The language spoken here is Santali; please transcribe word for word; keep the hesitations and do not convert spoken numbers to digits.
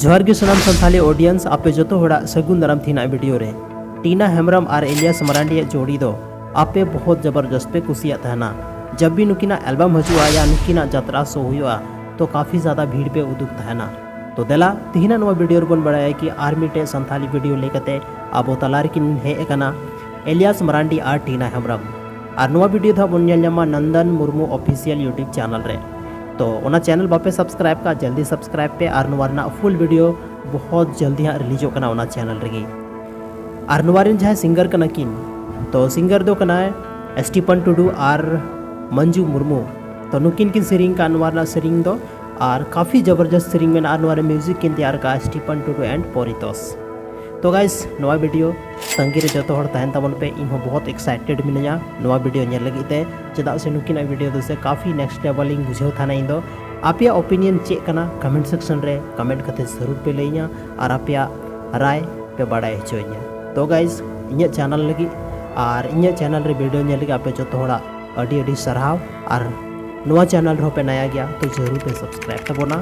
ᱡᱚᱦᱟᱨ ᱜᱮ ᱥᱟᱱᱟᱢ ᱥᱟᱱᱛᱷᱟᱞᱤ audience, ᱟᱯᱮ ᱡᱚᱛᱚ ᱦᱚᱲᱟᱜ ᱥᱟᱹᱜᱩᱱ ᱫᱟᱨᱟᱢ ᱛᱮᱦᱮᱧᱟᱜ video ᱨᱮ᱾ ᱴᱤᱱᱟ ᱦᱮᱢᱵᱨᱚᱢ ᱟᱨ ᱮᱞᱤᱭᱟᱥ ᱢᱟᱨᱟᱱᱰᱤᱭᱟᱜ ᱡᱳᱲᱤ ᱫᱚ ᱟᱯᱮ ᱵᱚᱦᱚᱛ ᱡᱚᱵᱚᱨᱡᱚᱥᱛ ᱯᱮ ᱠᱩᱥᱤᱭᱟᱜ ᱛᱟᱦᱮᱱᱟ᱾ ᱡᱟᱵ ᱵᱷᱤ ᱱᱩᱠᱤᱱᱟᱜ album ᱦᱤᱡᱩᱜᱼᱟ ᱭᱟ ᱱᱩᱠᱤᱱᱟᱜ ᱡᱟᱛᱨᱟ show ᱦᱩᱭᱩᱜᱼᱟ, ᱛᱚ ᱠᱟᱯᱷᱤ ᱡᱟᱫᱟ ᱵᱷᱤᱲ ᱯᱮ ᱩᱫᱩᱜ ᱛᱟᱦᱮᱱᱟ᱾ ᱛᱚ ᱫᱮᱞᱟ, ᱛᱤᱦᱤᱧᱟᱜ ᱱᱚᱣᱟ video ᱨᱮᱵᱚᱱ ᱵᱟᱲᱟᱭᱟ ᱠᱤ ᱟᱨ ᱢᱤᱫᱴᱮᱡ ᱥᱟᱱᱛᱷᱟᱞᱤ video ᱞᱟᱹᱭ ᱠᱟᱛᱮ ᱟᱵᱚ ᱛᱟᱞᱟ ᱨᱮᱠᱤᱱ ᱦᱮᱡ ᱟᱠᱟᱱᱟ ᱮᱞᱤᱭᱟᱥ ᱢᱟᱨᱟᱱᱰᱤ ᱟᱨ ᱴᱤᱱᱟ ᱦᱮᱢᱵᱨᱚᱢ᱾ ᱟᱨ ᱱᱚᱣᱟ video ᱫᱚ ᱦᱟᱸᱜ ᱵᱚᱱ ᱧᱮᱞ ᱧᱟᱢᱟ ᱱᱚᱱᱫᱚᱱ ᱢᱩᱨᱢᱩ official YouTube channel ᱨᱮ᱾ ᱛᱚ ᱚᱱᱟ channel ᱵᱟᱯᱮ subscribe ᱠᱟᱜ, ᱡᱚᱞᱫᱤ subscribe ᱯᱮ ᱟᱨ ᱱᱚᱣᱟ ᱨᱮᱱᱟᱜ full video ᱵᱚᱦᱚᱛ ᱡᱚᱞᱫᱤ ᱦᱟᱸᱜ releaseᱚᱜ ᱠᱟᱱᱟ ᱚᱱᱟ channel ᱨᱮᱜᱮ᱾ ᱟᱨ ᱱᱚᱣᱟ ᱨᱮᱱ ᱡᱟᱦᱟᱸᱭ singer ᱠᱟᱱᱟ ᱠᱤᱱ, ᱛᱚ singer ᱫᱚ ᱠᱟᱱᱟᱭ ᱥᱴᱤᱯᱷᱟᱱ ᱴᱩᱰᱩ ᱟᱨ ᱢᱚᱧᱡᱩ ᱢᱩᱨᱢᱩ᱾ ᱛᱚ ᱱᱩᱠᱤᱱ ᱠᱤᱱ ᱥᱮᱨᱮᱧ ᱠᱟᱜ ᱱᱚᱣᱟ ᱨᱮᱱᱟᱜ ᱥᱮᱨᱮᱧ ᱫᱚ, ᱟᱨ ᱠᱟᱯᱷᱤ ᱡᱚᱵᱚᱨᱡᱚᱥᱛ ᱥᱮᱨᱮᱧ ᱢᱮᱱᱟᱜᱼᱟ᱾ ᱱᱚᱣᱟ ᱨᱮ music ᱠᱤᱱ ᱛᱮᱭᱟᱨ ᱠᱟᱜᱼᱟ ᱥᱴᱤᱯᱷᱟᱱ ᱴᱩᱰᱩ and ᱯᱚᱨᱤᱛᱳᱥ᱾ ᱛᱚ guys, ᱱᱚᱣᱟ video ᱛᱟᱺᱜᱤ ᱨᱮ ᱡᱚᱛᱚ ᱦᱚᱲ ᱛᱟᱦᱮᱱ ᱛᱟᱵᱚᱱ ᱯᱮ᱾ ᱤᱧ ᱦᱚᱸ ᱵᱚᱦᱚᱛ excited ᱢᱤᱱᱟᱹᱧᱟ ᱱᱚᱣᱟ video ᱧᱮᱞ ᱞᱟᱹᱜᱤᱫ ᱛᱮ, ᱪᱮᱫᱟᱜ ᱥᱮ ᱱᱩᱠᱤᱱᱟᱜ video ᱫᱚ ᱥᱮ ᱠᱟᱯᱷᱤ next level ᱤᱧ ᱵᱩᱡᱷᱟᱹᱣ ᱛᱟᱦᱮᱱᱟ ᱤᱧ ᱫᱚ᱾ ᱟᱯᱮᱭᱟᱜ opinion ᱪᱮᱫ ᱠᱟᱱᱟ comment section ᱨᱮ comment ᱠᱟᱛᱮ ᱡᱟᱹᱨᱩᱲ ᱯᱮ ᱞᱟᱹᱭᱟᱹᱧᱟ ᱟᱨ ᱟᱯᱮᱭᱟᱜ ᱨᱟᱭ ᱯᱮ ᱵᱟᱲᱟᱭ ᱦᱚᱪᱚᱧᱟ᱾ ᱛᱚ guys, ᱤᱧᱟᱹᱜ channel ᱞᱟᱹᱜᱤᱫ ᱟᱨ ᱤᱧᱟᱹᱜ channel ᱨᱮ video ᱧᱮᱞ ᱞᱟᱹᱜᱤᱫ ᱟᱯᱮ ᱡᱚᱛᱚ ᱦᱚᱲᱟᱜ ᱟᱹᱰᱤ ᱟᱹᱰᱤ ᱥᱟᱨᱦᱟᱣ᱾ ᱟᱨ ᱱᱚᱣᱟ channel ᱨᱮᱦᱚᱸ ᱯᱮ ᱱᱟᱭᱟ ᱜᱮᱭᱟ ᱛᱚ ᱡᱟᱹᱨᱩᱲ ᱯᱮ subscribe ᱛᱟᱵᱚᱱᱟ᱾